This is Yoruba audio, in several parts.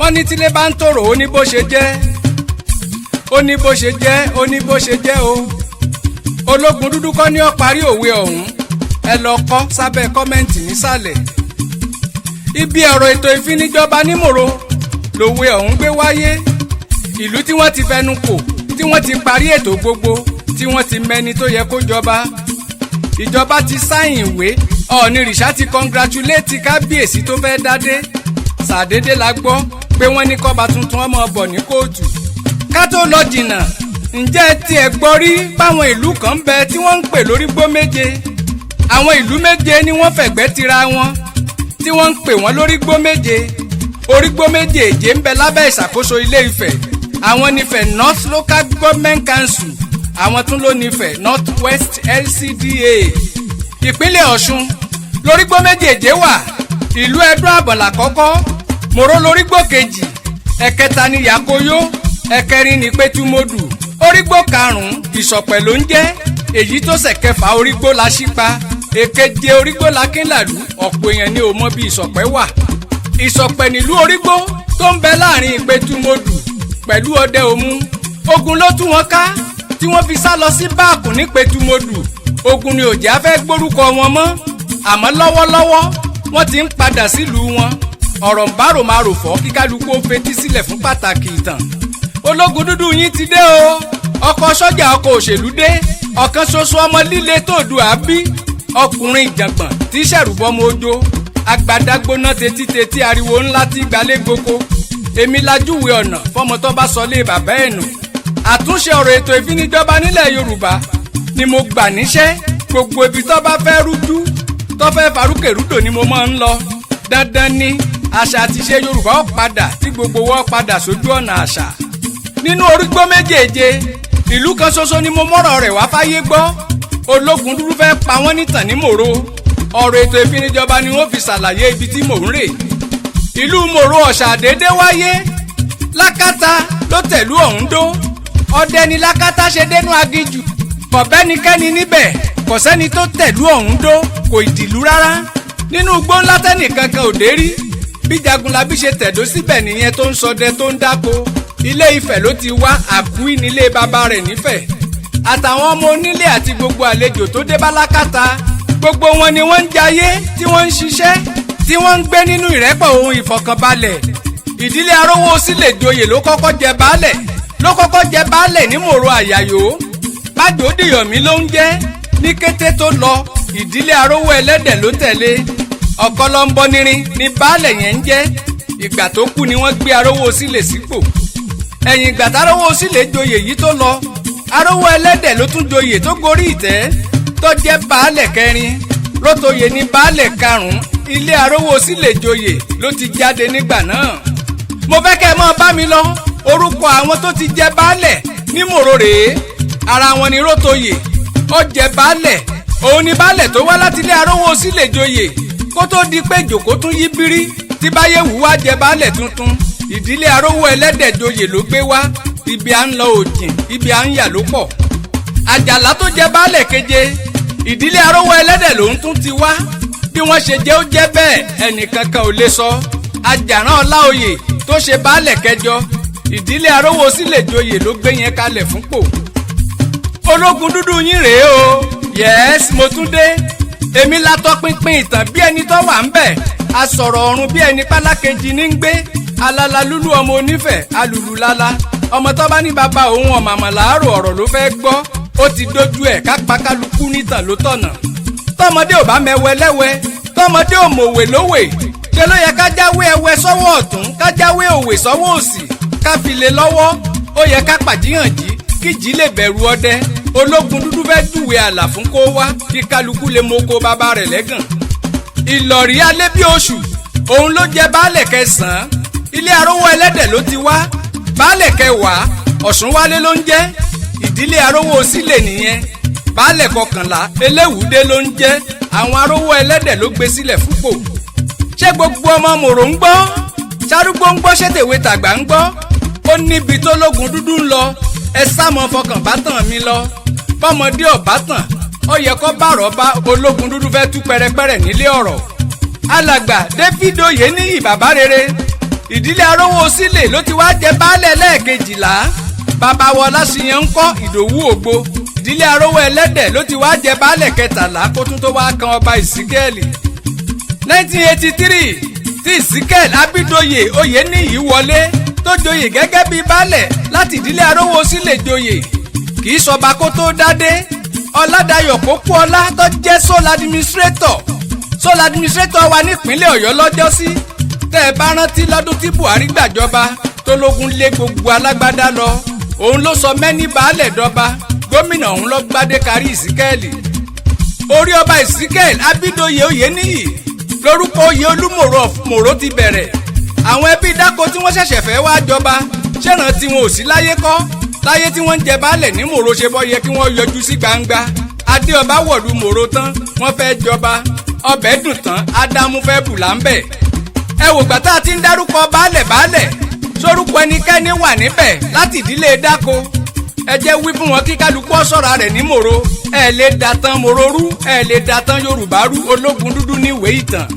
Wọ́n ní tílé bá ń tòrò, ó ní bó ṣe jẹ́, ó ní bó ṣe jẹ́, ó ní bó ṣe jẹ́ o. Ológun dúdú kọ́ ní ó parí òwe ọ̀hún. Ẹ lọ kọ́ sábẹ́ comment nísàlẹ̀. Ibi ọ̀rọ̀ ètò ìfinijọba ní Mòro lòwe ọ̀hún gbé wáyé. Ìlú tí wọ́n ti fẹnu kò, tí wọ́n ti parí ètò gbogbo, tí wọ́n ti mẹni tó yẹ kó jọba. Ìjọba ti sign ìwé, Ọ̀ọ̀nirìṣà ti congratulate kábíyèsí tó fẹ́ dádé. Ṣàdédé la gbọ́ pé wọ́n ní kọ́ba tuntun ọmọ bọ̀ ní kóòtù. Ká tó lọ jìnnà, ǹjẹ́ tiẹ̀ gbọ́ rí báwọn ìlú kan ń bẹ tí wọ́n ń pè lórígbó méje? Àwọn ìlú méje ni wọ́n fẹ̀gbẹ́ tira wọn tí wọ́n ń pè wọ́n lórígbó méje. Orígbó méjèèje ń bẹ lábẹ́ ìṣàkóso Ilé Ifẹ̀. Àwọn nífẹ̀ North Local Government Council, àwọn tún ló nífẹ̀ North West LCDA. Ìpínlẹ̀ Ọ̀ṣun lórígbó méjèèje wà. Ìlú Ẹdún Àbọ̀là kọ́kọ́, Mòró lórígbó kejì, ẹ̀kẹta ní Yakoyo, ẹ̀kẹrin ní Pétúmọ́dù, orígbó karùn-ún Ìsọ̀pẹ̀ ló ń jẹ́, èyí tó ṣẹ̀kẹfà orígbó la ṣípa, èkeje orígbó lakínlàlú. Ọ̀pọ̀ èèyàn ní ò mọ̀ bí Ìsọ̀pẹ̀ wà. Ìsọ̀pẹ̀ nílùú orígbó tó ń bẹ láàrin Ìpẹ́tùmọ́dù pẹ̀lú Ọdẹ Òmu. Ogun ló tú wọn ká tí wọ́n fi sá lọ sí báàkù ní Pétúmọ́dù. Ogun ni òjá fẹ́ gbórúkọ wọn mọ́, àmọ́ lọ́wọ́lọ́wọ́ wọ́n ti ń padà sílùú wọn. Ọ̀rọ̀ ń bárò máa rò fọ́ kí kálukú ó fetí sílẹ̀ fún pàtàkì ìtàn. Ológun dúdú yín ti dé o. Ọkọ̀ sọ́jà, ọkọ̀ òṣèlú dé. Ọ̀kan ṣoṣo ọmọ líle tó dù àbí ọkùnrin ìjàngbọ̀n tí sẹ̀rùbọ́mọ ojo agbadagbóná tetítetí, ariwo ńlá tí gbalẹ̀ gboko. Èmi lajúwe ọ̀nà fọmọ tó bá sọ lé bàbá ẹ̀ nù. Àtúnṣe ọ̀rọ̀ ètò ìfinijọba nílẹ̀ Yorùbá ni mo gbà níṣẹ́. Gbogbo ibi tó bá fẹ́ rújú, tó fẹ́ farúkèrúdò ni mo máa ń lọ. Dandan ni àṣà àti ìṣe Yorùbá ó padà, tí gbogbo wa padà sójú ọ̀nà àṣà. Nínú orígbó méjèèje, ìlú kan ṣoṣo ni mo mọ̀rọ̀ rẹ̀ wá fáyé gbọ́. Ológun dúdú fẹ́ pa wọ́n nítàn ní Mòro. Ọ̀rọ̀ ètò ìfinijọba ni wọ́n fi ṣàlàyé ibi tí mò ń rè. Ìlú Mòro ọ̀ṣàdédé wáyé. Lákàtà ló tẹ̀lú ọ̀hún dó. Ọdẹ ni Lákàtà ṣe dénú aginjù. Kò bẹ́nikẹ́ni níbẹ̀, kò sẹ́ni tó tẹ̀lú ọ̀hún dó, kò ìdìlú rárá. Nínú igbó ńlá tẹ́nìkankan ò dé rí, bí Jagunlabi ṣe tẹ̀dó síbẹ̀ nìyẹn, tó ń ṣọdẹ, tó ń dáko. Ilé Ifẹ̀ ló ti wá. Àkúí nílé bàbá rẹ̀ nífẹ̀ẹ́. Àtàwọn ọmọ onílé àti gbogbo àlejò tó dé bá Lákàtà, gbogbo wọn ni wọ́n ń jayé, tí wọ́n ń ṣiṣẹ́, tí wọ́n ń gbé nínú ìrẹ́pọ̀ ohun ìfọ̀kànbalẹ̀. Ìdílé Arówó sílẹ̀ joyè ló kọ́kọ́ jẹ baálẹ̀, ló kọ́kọ́ jẹ baálẹ̀ ní Mòro. Àyàyò Bájòdìyọ̀mí ló ń jẹ́. Ní kété tó lọ, ìdílé Arówó Ẹlẹ́dẹ̀ ló tẹ̀lé. Ọ̀kọ́lọ́mbọ́nirin ní baálẹ̀ yẹn ń jẹ́. Ìgbà tó kú ni wọ́n gbé Arówó sílẹ̀ sípò. Ẹ̀yìn ìgbà tárówó sílẹ̀ joyè yìí tó lọ, Arówó Ẹlẹ́dẹ̀ ló tún joyè tó gorí ìtẹ́, tó jẹ́ baálẹ̀ kẹrin. Rótòyè ní baálẹ̀ karùn-ún. Ilé Arówó sílẹ̀ joyè ló ti jáde nígbà náà. Mo fẹ́ kẹ́ ẹ mọ́ bá mi lọ. Orúkọ àwọn tó ti jẹ baálẹ̀ ní Mòro rèé. Ara wọn ni Rótòyè, ó jẹ baálẹ̀. Òun ni baálẹ̀ tó wá láti ilé Arówó sílẹ̀ joyè kó tó di pé jòkó tún yí bírí tí Báyẹ̀wù wá jẹ baálẹ̀ tuntun. Ìdílé Arówó Ẹlẹ́dẹ̀ joyè ló gbé wá. Ibi à ń lọ òjìn, ibi à ń yà ló pọ̀. Àjàlá tó jẹ baálẹ̀ keje, ìdílé Arówó Ẹlẹ́dẹ̀ ló ń tún ti wá. Bí wọ́n ṣe jẹ́ ó jẹ́ bẹ́ẹ̀, ẹnìkankan ò lè sọ. Àjàrán Ọláoyè tó ṣe baálẹ̀ kẹjọ, ìdílé Arówó sílẹ̀ joyè ló gbé yẹn kalẹ̀ fúnpò. Ológun dúdú yín rèé o. Yes, mo tún dé. Èmi la tọpinpin ìtàn bí ẹni tó wà ń bẹ̀, asọ̀rọ̀ ọ̀run bí ẹni pálákejì ní ń gbé alala lúlú ọmọ onífẹ̀ alùlù lala. Ọmọ tó bá ní bàbá òun ọ̀màmà làárò, ọ̀rọ̀ ló fẹ́ gbọ́. Ó ti dójú ẹ̀ kápá kálukú nítàn ló tọ̀nà. Tọmọdé ò bá mẹwẹ lẹ́wẹ́, tọmọdé ò mọ̀wé lówè, ṣe ló yẹ ká jáwé ẹwẹ sọ́wọ́ ọ̀tún, ká jáwé òwe sọ́wọ́ òsì, ká fi lé lọ́wọ́. Ó yẹ ká pàdíyànjí kíjì lè bẹ̀rù ọdẹ. Ológun dúdú fẹ́ júwe àlà fún kó wá, kí kálukú lè moko bàbá rẹ̀ lẹ́gàn. Ìlọ̀rí alẹ́ bí oṣù, òun ló jẹ baálẹ̀ kẹsàn-án. Ilé Arówó Ẹlẹ́dẹ̀ ló ti wá. Baálẹ̀ kẹwàá, Ọ̀ṣunwálé ló ń jẹ́. Ìdílé Arówó sílẹ̀ nìyẹn. Baálẹ̀ kọkànlá, Eléwùdé ló ń jẹ́. Àwọn Arówó Ẹlẹ́dẹ̀ ló gbé sílẹ̀ fúnpò. Ṣé gbogbo ọmọ Mòró ń gbọ́? Ṣarúgbó ń gbọ́? Ṣé tèwe tàgbà ń gbọ́? Ó níbi tó lógun dúdú ń lọ. Ẹ sámọ fọkàn bá tàn mí lọ. Bọ́mọdé ọ̀bá tàn, ó yẹ kó bàrọ̀ bá. Ológun dúdú fẹ́ tú pẹrẹpẹrẹ nílé ọ̀rọ̀. Alàgbà David Oyeniyi, bàbá rere. Ìdílé Arówó Sílè ló ti wá jẹ baálẹ̀ lẹ́ẹ̀kejìlá. Bàbá wa Ọláṣiyàn ń kọ́ Ìdòwú Ògbó. Ìdílé Arówó Ẹlẹ́dẹ̀ ló ti wá jẹ baálẹ̀ kẹtàlá kó tún tó wá kan ọba Ìsíkẹ́ẹ̀lì. 1983 tí Ìsíkẹ́ẹ̀lì Abídóyè Oyèníyì wọlé tó joyè gẹ́gẹ́ bíi baálẹ̀ láti ìdílé Arówó Sílè joyè, kì í sọba kó tó dádé. Ọládàyọ̀ Pópóọlá tó jẹ́ sole administrator wa nípínlẹ̀ Ọ̀yọ́ lọ́jọ́sí. Tẹ́ ẹ bá rántí lọ́dún tí Buhari gbàjọba tó lógun lé gbogbo alágbádá lọ, òun ló sọ mẹ́ní baálẹ̀ dọ́ba. Gómìnà òun ló gbádé kárí Ìsíkẹ́ẹ̀lì. Orí ọba Ìsíkẹ́ẹ̀lì Abídóyè Oyèníyì lórúkọ oyè Olúmọ̀rọ̀ of Mòró ti bẹ̀rẹ̀. Àwọn ẹbí Dáko tí wọ́n ṣẹ̀ṣẹ̀ fẹ́ wá jọba, ṣẹ̀ràn tí wọn ò sí láyé kọ́ láyé tí wọ́n ń jẹ baálẹ̀ ní Mòró, ṣe bọ́ yẹ kí wọ́n yọjú sí gbangba. Adéọba wọ̀lú Mòró tán, wọ́n fẹ́ jọba. Ọbẹ̀ dùn tán, Ádámù fẹ́ bù láńbẹ̀. Ẹ wò gbà tá a ti ń dárúkọ baálẹ̀ baálẹ̀, sórúkọ ẹnikẹ́ni wà níbẹ̀ láti ìdílé Dáko? Ẹ jẹ́ wí fún wọn kí kálukú ọ̀ṣọ́ra rẹ̀ ní Mòró. Ẹ lè dàtàn Mòró rú, ẹ lè dàtàn Yorùbá rú. Ológun dúdú níwèé ìtàn.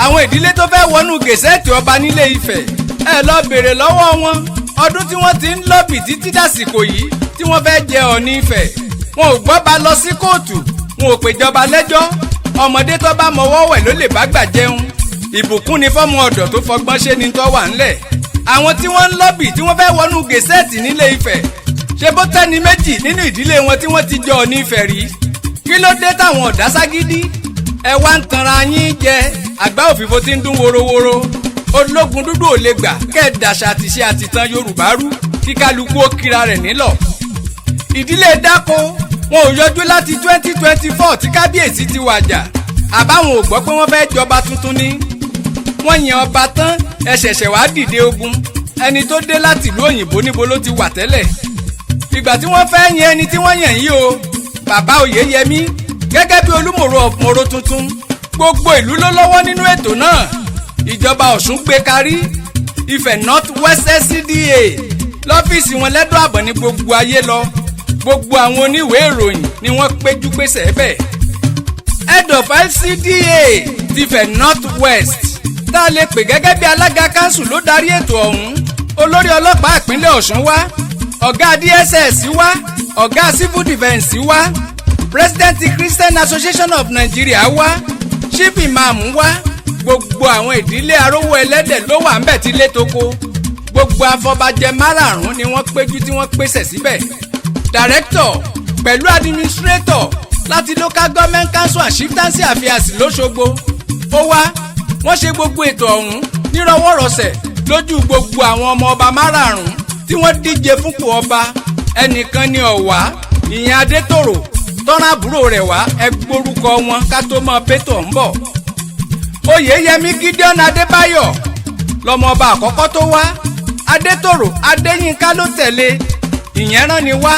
Àwọn ìdílé tó fẹ́ wọnú gazette ọba nílé Ifẹ̀, ẹ lọ bèrè lọ́wọ́ wọn ọdún tí wọ́n ti ń lobby títí dàsìkò yìí tí wọ́n fẹ́ jẹ Ọ̀ọ̀ni Ifẹ̀. Wọn ò gbọ́ ba lọ sí kóòtù, wọn ò pèjọba lẹ́jọ́. Ọmọdé tó bá mọwọ́ wẹ̀ ló lè bá gbà jẹun. Ìbùkún ni fọ́mọ ọ̀dọ̀ tó fọgbọ́n ṣe ni tó wà ńlẹ̀. Àwọn tí wọ́n ń lobby tí wọ́n fẹ́ wọnú gazette nílé Ifẹ̀, ṣe bó tẹ́ni méjì nínú ìdílé wọn tí wọ́n ti jọ Ọ̀ọ̀ni Ifẹ̀ rí? Kí ló dé táwọn ọ̀dá ságídí? Ẹ wá ń tanra yín jẹ. Àgbá òfìfo tí ń dún worowóró, ológun dúdú ò lè gbà kẹ́ ẹ̀ dàṣà àtìṣe àtìtàn Yorùbá rú, kí kálukú ó kira rẹ̀ nílọ̀. Ìdílé Dáko, wọn ò yọjú láti 2024 tí kábíyèsí ti wàjà. Àbáwọn ò gbọ́ pé wọ́n fẹ́ jọba tuntun ni? Wọ́n yan ọba tán, ẹ ṣẹ̀ṣẹ̀ wá dìde ogun. Ẹni tó dé láti ìlú òyìnbó, níbo ló ti wà tẹ́lẹ̀? Ìgbà tí wọ́n fẹ́ yan ẹni tí wọ́n yàn yìí o, bàbá Oyèyẹmí, gẹ́gẹ́ bí Olúmọ̀rọ̀ of Mòró tuntun, gbogbo ìlú ló lọ́wọ́ nínú ètò náà. Ìjọba Ọ̀ṣun gbé karí Ifẹ̀ North West LCDA lọ́fíìsì wọn lẹ́dọ̀ àbọ̀ ní gbogbo ayé lọ. Gbogbo àwọn oníwèé ìròyìn ni wọ́n péjú pèsè bẹ́ẹ̀. Head of LCDA tIfẹ̀ North West, tá a lè pè gẹ́gẹ́ bí alága kanṣu, ló darí ètò ọ̀hún. Olórí ọlọ́pàá ìpínlẹ̀ Ọ̀ṣun wá, ọ̀gá DSS wá, ọ̀gá civil defence wá, president Christian Association of Nigeria wá, chief imam wá. Gbogbo àwọn ìdílé Arówó Ẹlẹ́dẹ̀ ló wà ńbẹ̀ tí létoko. Gbogbo afọbajẹ márààrún ni wọ́n péjú tí wọ́n pèsè síbẹ̀. Director pẹ̀lú administrator láti Local Government Council and Chieftaincy Affairs lọ́ṣogbo ó wá. Wọ́n ṣe gbogbo ètò ọ̀hún nírọ̀wọ́rọ̀sẹ̀ lójú gbogbo àwọn ọmọ ọba márààrún tí wọ́n díje fúnpò ọba. Ẹnìkan ní ọ̀wá, ìyẹn Adétòrò tọ́ràn àbúrò rẹ̀ wá. Ẹ gbórúkọ wọn ká tó mọ pétò ń bọ̀. Oyèyẹmí Gideon Adébáyọ̀ lọmọọba àkọ́kọ́ tó wá. Adétòrò Adéyínká ló tẹ̀lé, ìyẹn rán ni wá.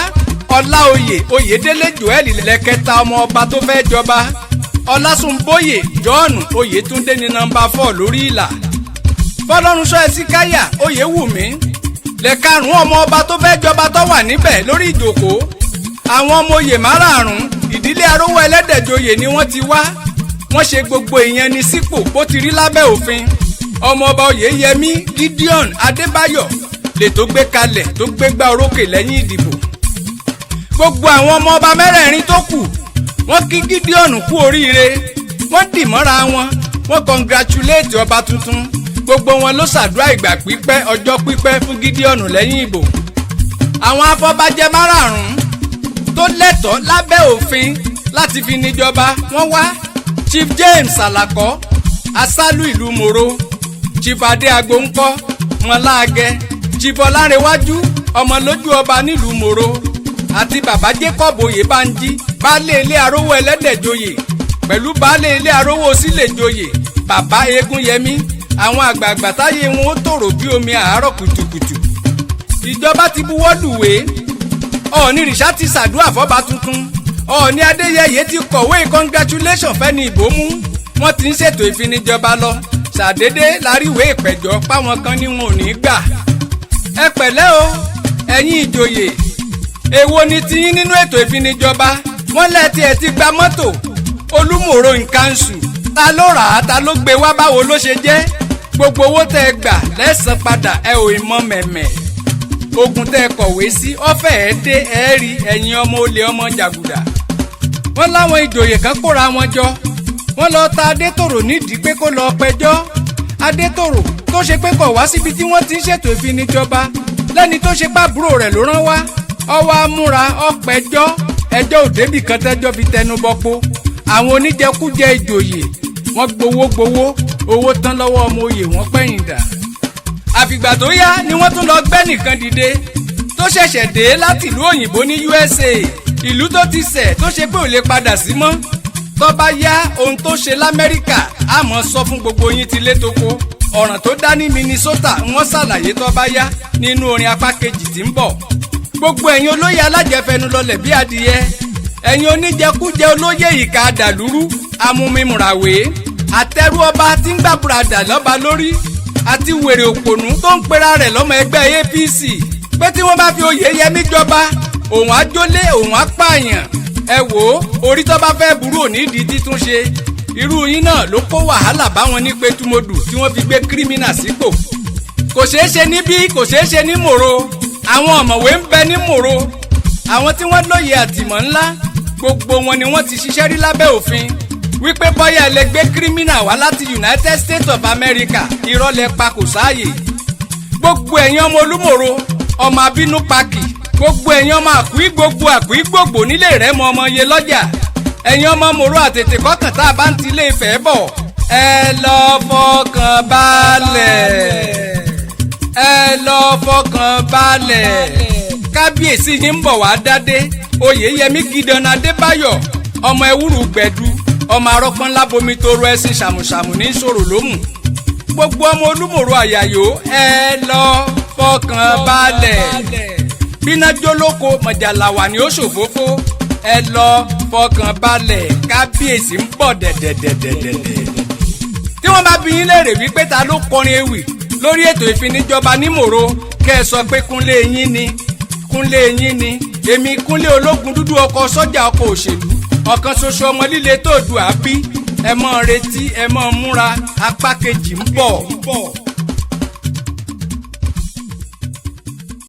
Ọláoyè Oyèdélé Joel lẹ́kẹta ọmọ ọba tó fẹ́ jọba. Ọlásùnbóyè John Oyètúndé ní number 4 lórí ìlà. Fọlọ́runṣọ́ Ẹsíkáyà Oyèwùmí lẹ́karùn-ún ọmọ ọba tó fẹ́ jọba tó wà níbẹ̀ lórí ìjòkó. Àwọn ọmọ oyè márààrún ìdílé Arówó Ẹlẹ́dẹ̀jọyè ni wọ́n ti wá. Wọ́n ṣe gbogbo ìyẹn ní sípò bó ti rí lábẹ́ òfin. Ọmọọba Oyèyẹmí Gideon Adébáyọ̀ lè tó gbé kalẹ̀ tó gbégbá orókè lẹ́yìn ìdìbò. Gbogbo àwọn ọmọ ọba mẹ́rẹ̀ẹ̀rin tó kù, wọ́n kí Gideon kú oríire, wọ́n dì mọ́ra wọn, wọ́n congratulate ọba tuntun. Gbogbo wọn ló ṣàdúrà ìgbà pípẹ́, ọjọ́ pípẹ́ fún Gideon lẹ́yìn ìbò. Àwọn afọbajẹ márààrún tó lẹ́tọ̀ọ́ lábẹ́ òfin láti fi níjọba, wọ́n wá. Chief James Alakọ, asálù ìlú Mòro, Chief Adé Agbóńkọ́ Mọ́láàgẹ́, Chief Ọlárẹ̀wájú ọmọlójú ọba nílùú Mòro, àti bàbá Jacob Oyèbánjí, baálé ilé Arówó Ẹlẹ́dẹ̀joyè, pẹ̀lú baálé ilé Arówó Sílẹ̀joyè, bàbá Eégúnyẹmí. Àwọn àgbààgbà táyé wọn ó tòrò bí omi àárọ̀ kùtùkùtù. Ìjọba ti buwọ́ lùwé, Ọ̀ọ̀ni rìṣà ti ṣàdúrà fọ́ba tuntun, Ọ̀ọ̀ni Adéyẹyẹ ti kọ̀wé congratulation fẹ́ni ìbomú. Wọ́n ti ń ṣètò ìfinijọba lọ, ṣàdédé láríwé ìpẹ̀jọ́ páwọn kan ní wọn ò ní gbà. Ẹ pẹ̀lẹ́ o, ẹ̀yin ìjòyè, èwo ni tiyín nínú ètò ìfinijọba? Wọ́n lẹ́ẹ̀tì ẹ̀ ti gba mọ́tò Olúmọ̀rọ̀ nǹkanṣu. Ta ló rà á? Ta ló gbé wá? Báwo ló ṣe jẹ́? Gbogbo owó tẹ́ ẹ gbà lẹ́sàn padà, ẹ ò mọ mẹ̀mẹ̀. Ogun tẹ́ ẹ kọ̀wé sí ọ̀fẹ́ ẹ dé, ẹ rí ẹ̀yin ọmọ olè, ọmọ jàgùdà. Wọ́n láwọn ìjòyè kan kóra wọn jọ, wọ́n lọ ta Adétòrò nídìí pé kó lọ pẹjọ́. Adétòrò tó ṣe pé kọ̀ wá síbi tí wọ́n ti ń ṣètò ìfinijọba, lẹ́ni tó ṣe pàbúrò rẹ̀ ló rán wá, ọwọ́ amúra ọ̀pẹjọ́. Ẹjọ́ òdebì kan tẹ́jọ́ fi tẹnu bọ́pọ̀. Àwọn oníjẹkújẹ ìjòyè, wọ́n gbowó gbowó, owó tán lọ́wọ́ ọmọ oyè, wọ́n pẹ̀yìn dà. Àfìgbà tó yá ni wọ́n tún lọ gbẹ́ nìkan dìde tó ṣẹ̀ṣẹ̀ dé láti ìlú òyìnbó ní USA, ìlú tó ti ṣẹ̀, tó ṣe pé ò lè padà sí mọ́. Tó bá yá, ohun tó ṣe l'Amẹ́ríkà á mọ̀ sọ fún gbogbo yín ti létoko. Ọ̀ràn tó dá ní Minnesota, wọ́n ṣàlàyé tó bá yá nínú orin apá kejì tí ń bọ̀. Gbogbo ẹ̀yin olóyè alájẹfẹnulọlẹ̀ bí adìyẹ, ẹ̀yin oníjẹkújẹ olóyè ìka àdàlúrú amúmimùràwé, àtẹrú ọba tí ń gbàbúradà lọ́ba lórí, àti wèrè òpònú tó ń pera rẹ̀ lọ́mọ ẹgbẹ́ APC pé tí wọ́n bá fi Oyèyẹmí jọba, òun á jólé, òun á pààyàn, ẹ wò ó, orí tó bá fẹ́ burú òní di títúnṣe. Irú yín náà ló kó wàhálà báwọn ní Pétúmọ́dù tí wọ́n fi gbé criminal sípò. Kò ṣeé ṣe níbí, kò ṣeé ṣe ní Mòro. Àwọn ọ̀mọ̀wé ń bẹ ní Mòro, àwọn tí wọ́n lóye àtìmọ̀ ńlá. Gbogbo wọn ni wọ́n ti ṣiṣẹ́ rí lábẹ́ òfin. Wípé bọ́yá ẹ lè gbé criminal wá láti United States of America, irọ́ lẹ pa, kò sáàyè. Gbogbo ẹ̀yin ọmọ Olúmòro, ọmọ abínú pakì, gbogbo ẹ̀yin ọmọ àkúí, gbogbo àkúí gbogbo nílé rẹ̀ mọ ọmọ iye lọ́jà, ẹ̀yin ọmọ Mòro àtètè kọ́kàn tá a bá ń tilé Ifẹ̀ bọ̀, ẹ lọ fọkàn balẹ̀, ẹ lọ fọkàn balẹ̀. Kábíyèsí yín ń bọ̀ wá dádé. Oyèyẹmí Gideon Adébáyọ̀, ọmọ ẹwúrú gbẹ̀du, ọmọ arọ́pọ́n lábomi toro ẹṣin ṣàmùṣàmù ní sòrò lómù. Gbogbo ọmọ Olúmòrò àyàyò, ẹ lọ fọkàn balẹ̀. Bíná jólóko mọ̀jàláwà ni ó ṣòfófó. Ẹ lọ fọkàn balẹ̀, kábíyèsí ń bọ̀ dẹ̀dẹ̀dẹ̀dẹ̀dẹ̀. Tí wọ́n bá bi yín léèrè wípé ta ló kọrin ewì lórí ètò ìfinijọba ní Mòro, kẹ́ ẹ sọ pé Kúnlé yín ni, Kúnlé yín ni. Èmi Kúnlé ológun dúdú, ọkọ̀ sọ́jà, ọkọ̀ òṣèlú, ọ̀kan ṣoṣo ọmọ líle tó dù á bí. Ẹ mọ́ retí, ẹ mọ́ múra, apá kejì ń bọ̀.